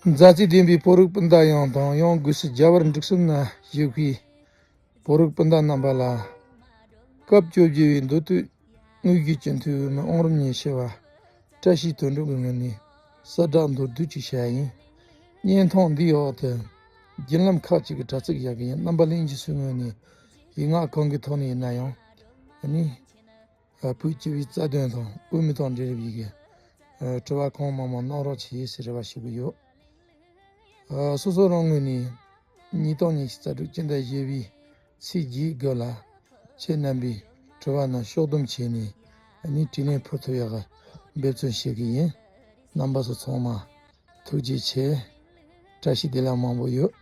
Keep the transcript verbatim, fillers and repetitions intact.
མཛའ་བརྩེ་ལྡན་པའི་བོད་རིགས་སྤུན་ཟླ་ཡོངས་དང་། ཡང་སྒོས་སུ་རྒྱ་བལ་འབྲུག་གསུམ་ན་བཞུགས་པའི་བོད་རིགས་སྤུན་ཟླ་རྣམ་པ་ལ། སྐབས་བཅོ་བརྒྱད་པའི་མདོ་སྟོད་དངོས་བརྒྱུད་སྤྱི་འཐུས་འོས་མི་ཨོང་རིམ་ཉི་ཤུ་པ་བཀྲ་ཤིས་དོན་གྲུབ་ཀྱི་ངོས་ནས་གསལ་བསྒྲགས་མདོར་བསྡུས་ཅིག་བྱས་ཡིན། བརྙན་ཐུང་འདིའི་འོག་ཏུ་བརྒྱུད་ལམ་ཁག་ཅིག་གི་དྲ་ཚིགས་བཞག་གི་ཡིན། རྣམ་པ་ལྷན་རྒྱས་ཚོའི་ངོས་ནས་ཡིག་ངག་གང་གི་ཐོག་ནས་ཡིན་ན་ཡང་ཨ་ནི། བོད་སྤྱི་པའི་རྩ་དོན་དང་དབུ་མའི་ཐོག་འབྲེལ་བའི་གི་དྲི་བ་གང་མང་མང་གནང་རོགས་བྱེད་ཟེར་རེ་བ་ཞུ་གི་ཡོད། སོ་སོ་རང་ངོས་ནས་ཉིས་སྟོང་ཉི་ཤུ་རྩ་དྲུག་སྤྱི་ཟླ་བཞི་པའི་ཚེས་བརྒྱད་དགུ་ལ་ཁྱེད་རྣམ་པའི་དྲི་བ་རྣམས་ཕྱོགས་བསྡོམས་བྱས་ནས་ནི་དྲིས་ལན་ཕུལ་ཐུབ་ཡག་གི་འབད་བརྩོན་བྱེད་གི་ཡིན། རྣམ་པ་ཚོ་ཚང་མ་ཐུགས་རྗེ་ཆེ། བཀྲ་ཤིས་བདེ་ལེགས་མང་པོ་ཡོད།